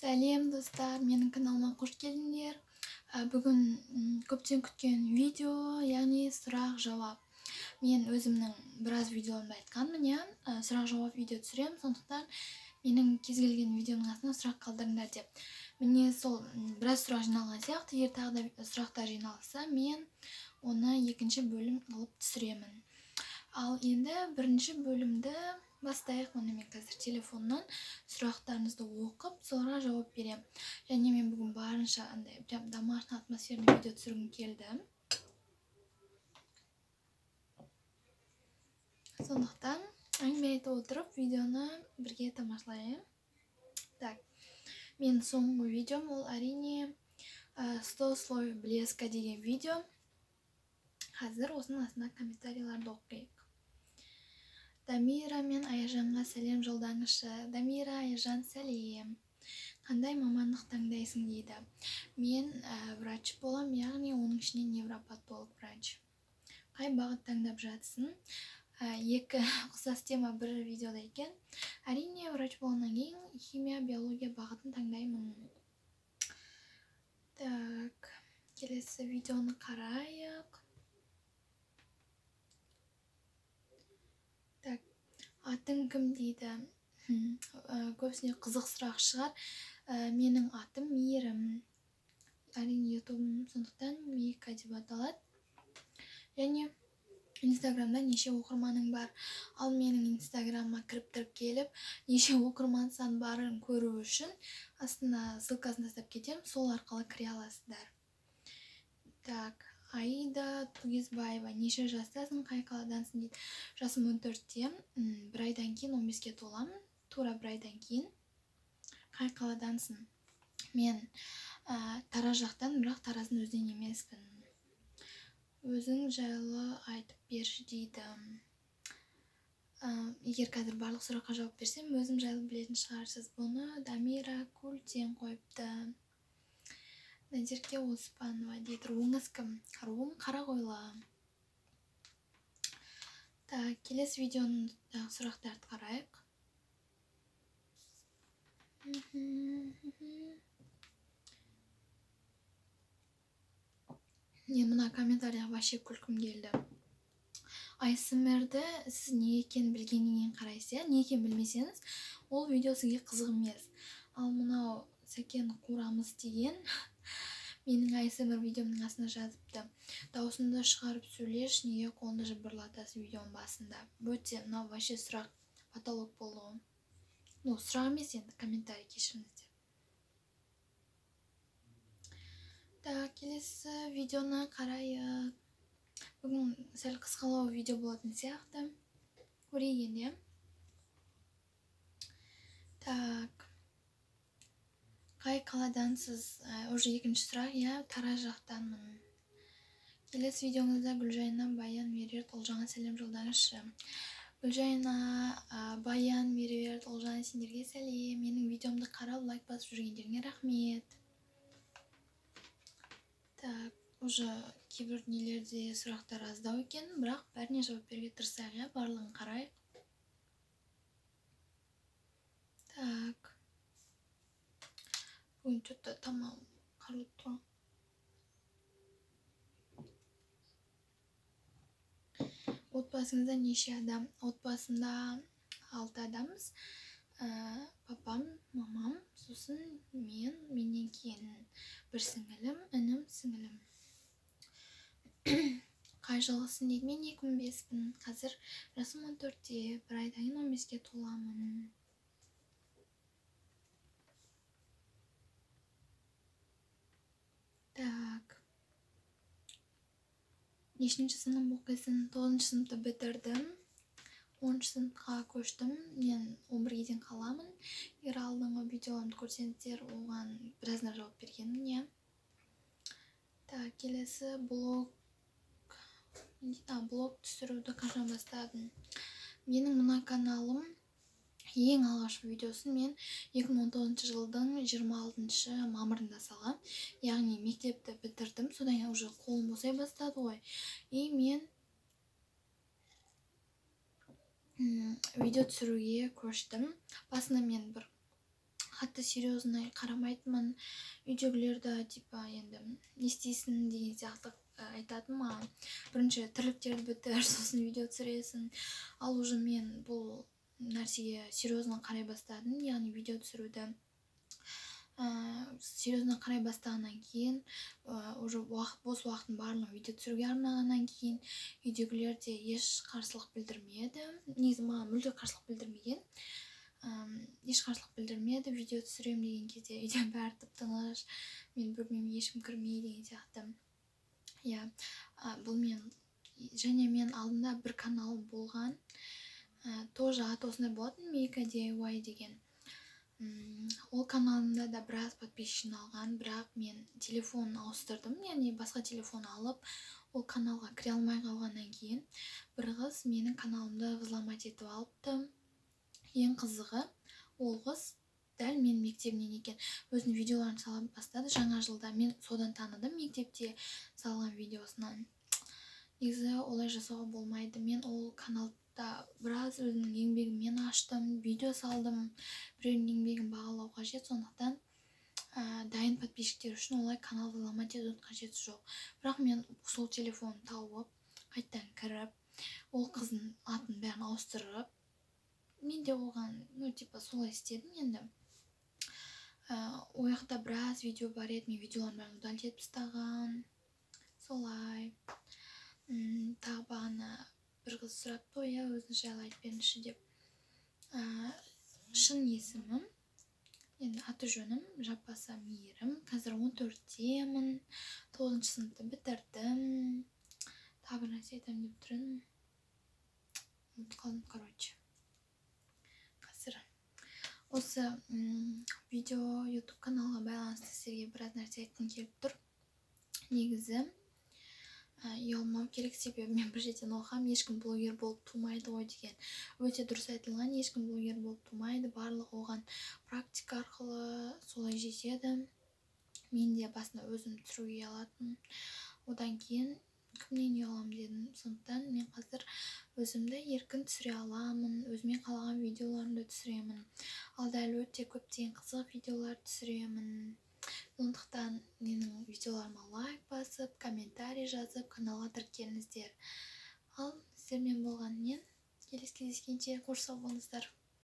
Сәлем, достар, менің каналыма қош келдіңдер. Бүгін көптен күткен видео, яғни сұрақ жауап. Мен өзімнің біраз видеоларымда айтқанмын, иә, сұрақ жауап видео түсіремін, сондықтан менің кез келген видеомның астына сұрақ қалдырыңдар деп. Міне сол біраз сұрақ жиналған сияқты, егер тағы да сұрақтар жиналса, мен оны екінші бөлім қылып түсіремін. Ал енді бірінші бөлімді бастайық. Мұны мен қазір телефоннан сұрақтарыңызды оқып, соларға жауап беремін. Және мен бүгін барынша андай прям домашний атмосферный видео түсіргім келді. Сондықтан әңгіме айта отырып видеоны бірге тамашалайық. Так, мен соңғы видеом ол әрине 100 слоев блеска деген видео. Қазір осының астына комментарийларды оқиық. Дамира мен Аяжанға сәлем жолдаңызшы. Дамира, Аяжан, сәлем. Қандай мамандық таңдайсың дейді. Мен врач болам, яғни оның ішінен невропатолог врач. Қай бағыт таңдап жатсың? Екі ұқсас тема бір видеода екен. Әрине, врач болғаннан кейін химия, биология бағытын таңдаймын. Так, келесі видеоны қарайық. Так, атың кім дейді. Көбісіне қызық сұрақ шығар. Менің атым Мейірім. Әрине, ютубым сондықтан Мейка деп аталады. Және Инстаграмда неше оқырманың бар? Ал менің Инстаграмыма кіріп тіркеліп, неше оқырман сан барын көру үшін астына ссылкасын тастап кетемін, сол арқылы кіре аласыздар. Так, Аида Тугизбаева, неше жастасың, қай қаладансың дейді. Жасым 14-те, бір айдан кейін 15-ке толамын, тура бір айдан кейін. Қай қаладансың? Мен Тараз жақтан, бірақ Тараздың өзінен емеспін. Өзің жайлы айтып берші дейді. Егер қазір барлық сұраққа жауап берсем, өзім жайлы білетін шығарсыз. Бұны Дамира Культен қойыпты. Назерке Оспанова дейді. Руыңыз кім? Руым Қарақойлы. Так, келесі видеоның сұрақтарды қарайық. Не, мына комментарийға вообще күлкім келді. АСМР-ді сіз не екенін білгеннен кейін қарайсыз, иә? Не екенін білмесеңіз, ол видео сізге қызық емес. Ал мынау Сәкен Қурамыз деген менің АСМР видеомның астына жазыпты. Дауысыңды шығарып сөйлеші, неге қолыңды жыбырлатасың видеоның басында? Өте мынау вообще сұрақ потолок болды ғой. Ну, сұрақ емес енді, комментарий, кешіріңіздер. Так, келесі видеоны қарайық. Бүгін сәл қысқалау видео болатын сияқты. Көрейік енді, иә? Так. Қай қаладансыз? Уже екінші сұрақ, иә, Тараз жақтанмын. Келесі видеоңызда Гүлжайна, Баян, Меруерт, Ұлжанға сәлем жолдаңызшы. Гүлжайна, Баян, Меруерт, Ұлжан, сендерге сәлем. Менің видеомды қарап, лайк басып жүргендеріңе рахмет. Так, уже кейбір нелерде сұрақтар аздау екен, бірақ бәріне жауап беруге тырысайық, иә, барлығын қарайық. Так. Бүгін чё-то тамағым қарылып тұр. Отбасыңызда неше адам? Отбасымда 6 адамбыз. Папам, мамам, сосын мен, менен кейін бір сіңілім, інім, сіңілім. Қай жылғысың дейді? Мен екі мың беспін. Қазір жасым 14-те, бір айдан кейін 15-ке толамын. Так. Нешінші сынып оқисың? 9-шы сыныпты бітірдім. 10-шы сыныпқа көштім. Мен 11-ге дейін қаламын. Егер алдыңғы видеоларымды көрсеңіздер, оған біразына жауап бергенмін, иә. Так, келесі блог. Блог түсіруді қашан бастадым? Менің мына каналым ең алғашқы видеосын мен екі мың он тоғызыншы жылдың жиырма алтыншы мамырында салғам. Яғни мектепті бітірдім, содан кейін уже қолым босай бастады ғой. И мен видео түсіруге көштім. Басында мен бір Қатты серьезный қарамайтынмын. Үйдегілер де типа енді не істейсің деген сияқты айтатын маған: бірінші тірліктерді бітір, сосын видео түсіресің. Ал уже мен бұл нәрсеге серьезно қарай бастадым, яғни видео түсіруді серьезно қарай бастағаннан кейін, уже уақыт, бос уақытын барлығын видео түсіруге арнағаннан кейін үйдегілер де еш қарсылық білдірмеді. Негізі маған мүлде қарсылық білдірмеген, еш қарсылық білдірмеді. Видео түсіремін деген кезде үйде бәрі тып тыныш, менің бөлмеме ешкім кірмей деген сияқты, иә. Бұл мен және мен алдында бір каналым болған, тоже аты осындай болатын, Мика DIY деген. Ол каналымда да біраз подписчик жиналған, бірақ мен телефон ауыстырдым, яғни басқа телефон алып, ол каналға кіре алмай қалғаннан кейін бір қыз менің каналымды взломать етіп алыпты. Ең қызығы, ол қыз дәл менің мектебімнен екен. Өзінің видеоларын сала бастады жаңа жылда. Мен содан таныдым, мектепте салған видеосынан. Негізі олай жасауға болмайды. Мен ол каналда біраз өзімнің еңбегіммен аштым, видео салдым. Біреудің еңбегін бағалау қажет. Сондықтан дайын подписчиктер үшін олай канал взломать етудің қажеті жоқ. Бірақ мен сол телефонын тауып, қайтадан кіріп, ол қыздың атын бәрін ауыстырып, мен де оған, ну, типа солай істедім енді. Ол жақта біраз видео бар еді, мен видеолардың бәрін удалить етіп тастаған солай. Тағы бағана бір қыз сұрапты ғой, иә, өзіңіз жайлы айтып беріңізші деп. Шын есімім, енді аты жөнім Жаппаса Мейірім. Қазір 14-темін, тоғызыншы сыныпты бітірдім. Тағы бір нәрсе айтамын деп тұр едім, ұмытып қалдым. Короче, қазір осы видео, Ютуб каналға байланысты сіздерге біраз нәрсе айтқым келіп тұр. Негізі ұялмау керек, себебі мен бір жерден оқығанмын, ешкім блогер болып тумайды ғой деген. Өте дұрыс айтылған: ешкім блогер болып тумайды, барлығы оған практика арқылы солай жетеді. Мен де басында өзім түсіруге ұялатынмын, одан кейін кімнен ұяламын дедім. Сондықтан мен қазір өзімді еркін түсіре аламын, өзіме қалаған видеоларымды түсіремін. Алда әлі өте көптеген қызық видеолар түсіремін. Сондықтан менің видеоларыма лайк басып, комментарий жазып, каналға тіркеліңіздер. Ал сіздермен болған мен. Келесі кездескенше, қош сау болыңыздар.